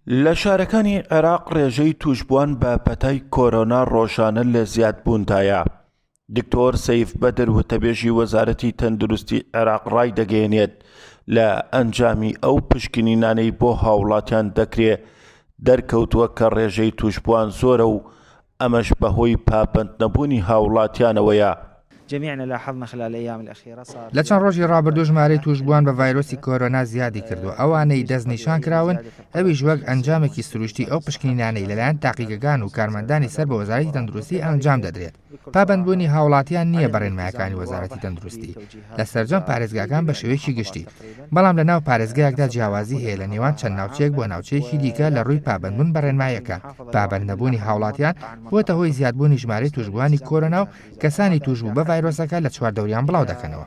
لە شارەکانی عێراق ڕێژەی تووشبووان بە پەتای کۆرۆنا ڕۆژانە لە زیادبووندایە. دکتۆر سەیف بەدر وتەبێژی وەزارەتی تەندروستی عێراق ڕایدەگەیەنێت، لە ئەنجامی ئەو پشکنینانەی بۆ هاوڵاتیان دەکرێ دەرکەوتووە کە ڕێژەی تووشبووان زۆرە و ئەمەش بەهۆی پابەندنەبوونی هاوڵاتیانەوەیە. لە چەند ڕۆژی ڕابردوو ژمارەی تووشبووان بە ڤایرۆسی کۆرۆنا زیادی کردووە، ئەوانەی دەستنیشان کراون ئەویش وەک ئەنجامێکی سروشتی ئەو پشکنینانەی لەلایەن تاقیگەکان و کارمەندانی سەر بە وەزارەتی تەندروستی ئەنجام دەدرێت. پابەندبوونی هاوڵاتیان نییە بە ڕێنمایەکانی وەزارەتی تەندروستی لە سەرجەم پارێزگاکان بە شێوەیەکی گشتی، بەڵام لە ناو پارێزگایەکدا جیاوازی هەیە لە نێوان چەند ناوچەیەک بۆ ناوچەیەکی دیکە لە ڕووی پابەندبوون بە ڕێنمایەکان. پابەندنەبوونی هاوڵاتیان بووەتە هۆی زیادبوونی ژمارەی تووشبووانی کۆرۆنا و کەسانی تووشبوو بە ڤایرۆسەکە لە چواردەوریان بڵاودەکەنەوە.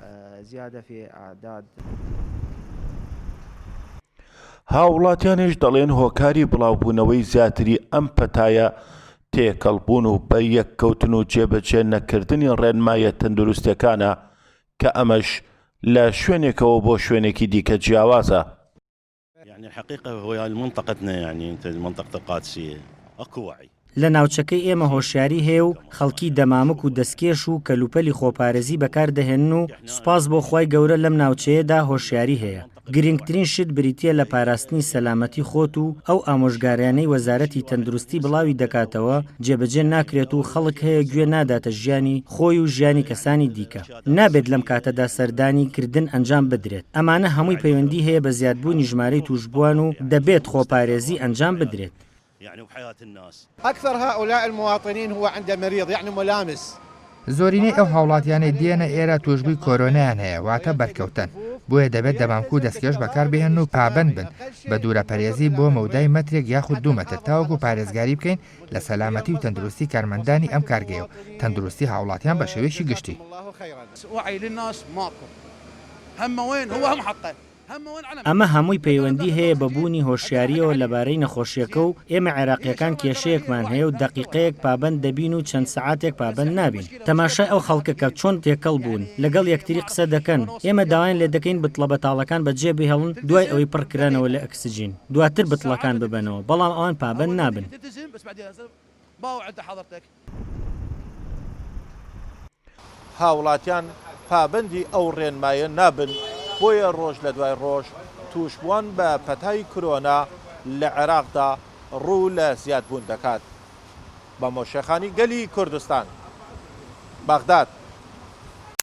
هاوڵاتیانیش دەڵێن هۆکاری بڵاوبوونەوەی زیاتری ئەم پەتایە تێکەڵبوون و بەریەککەوتن و جێبەجێ نەکردنی ڕێنمایە تەندروستیەکانە کە ئەمەش لە شوێنێکەوە بۆ شوێنێکی دیکە جیاوازە. لە ناوچەکەی ئێمە هۆشیاری هەیە و خەڵکی دەمامک و دەستکێش و کەلوپەلی خۆپارێزی بەکاردەهێنن و سوپاس بۆ خوای گەورە لەم ناوچەیەدا هۆشیاری هەیە. گرنگترین شت بریتییە لە پاراستنی سەلامەتی خۆت و ئەو ئامۆژگاریانەی وەزارەتی تەندروستی بڵاوی دەکاتەوە جێبەجێ ناکرێت و خەڵک هەیە گوێ ناداتە ژیانی خۆی و ژیانی کەسانی دیکە. نابێت لەم کاتەدا سەردانی کردن ئەنجام بدرێت. ئەمانە هەمووی پەیوەندی هەیە بە زیادبوونی ژمارەی تووشبووان و دەبێت خۆپارێزی ئەنجام بدرێت. اکثر هؤلاء المواطنین هو عند مریض یعنی ملامس. زۆرینەی ئەو هاوڵاتیانەی دێنە ئێرە توشبووی کۆرۆنایان هەیە واتە بەرکەوتەن، بۆیە دەبێت دەمامک و دەستکێش بەکاربهێنن و پابەند بن بە دوورەپەرێزی بۆ مەودای مەترێک یاخود دوو مەتر تاوەکو پارێزگاری بکەین لە سەلامەتی و تەندروستی کارمەندانی ئەم کارگەیە و تەندروستی هاوڵاتیان بە شێوەیەکی گشتی. ئەمە هەمووی پەیوەندی هەیە بە بوونی هۆشیارییەوە لەبارەی نەخۆشییەکە و ئێمە عێراقییەکان کێشەیەکمان هەیە و دەقیقەیەک پابەند دەبین و چەند سەعاتێک پابەند نابین. تەماشای ئەو خەڵکە کە چۆن تێکەڵ بوون، لەگەڵ یەکتری قسە دەکەن، ئێمە داوایان لێدەکەین بتڵە بەتاڵەکان بەجێبهێڵن دوای ئەوەی پڕکرانەوە لە ئەکسجین، دواتر بتڵەکان ببەنەوە، بەڵام ئەوان پابەند نابن. هاوڵاتیان پابەندی ئەو ڕێنمایە نابن، بۆیە ڕۆژ لە دوای ڕۆژ تووشبووان بە پەتای کرۆنا لە عێراقدا ڕوو لە زیادبوون دەکات. بەمۆ شێخانی گەلی کوردستان، بەغداد.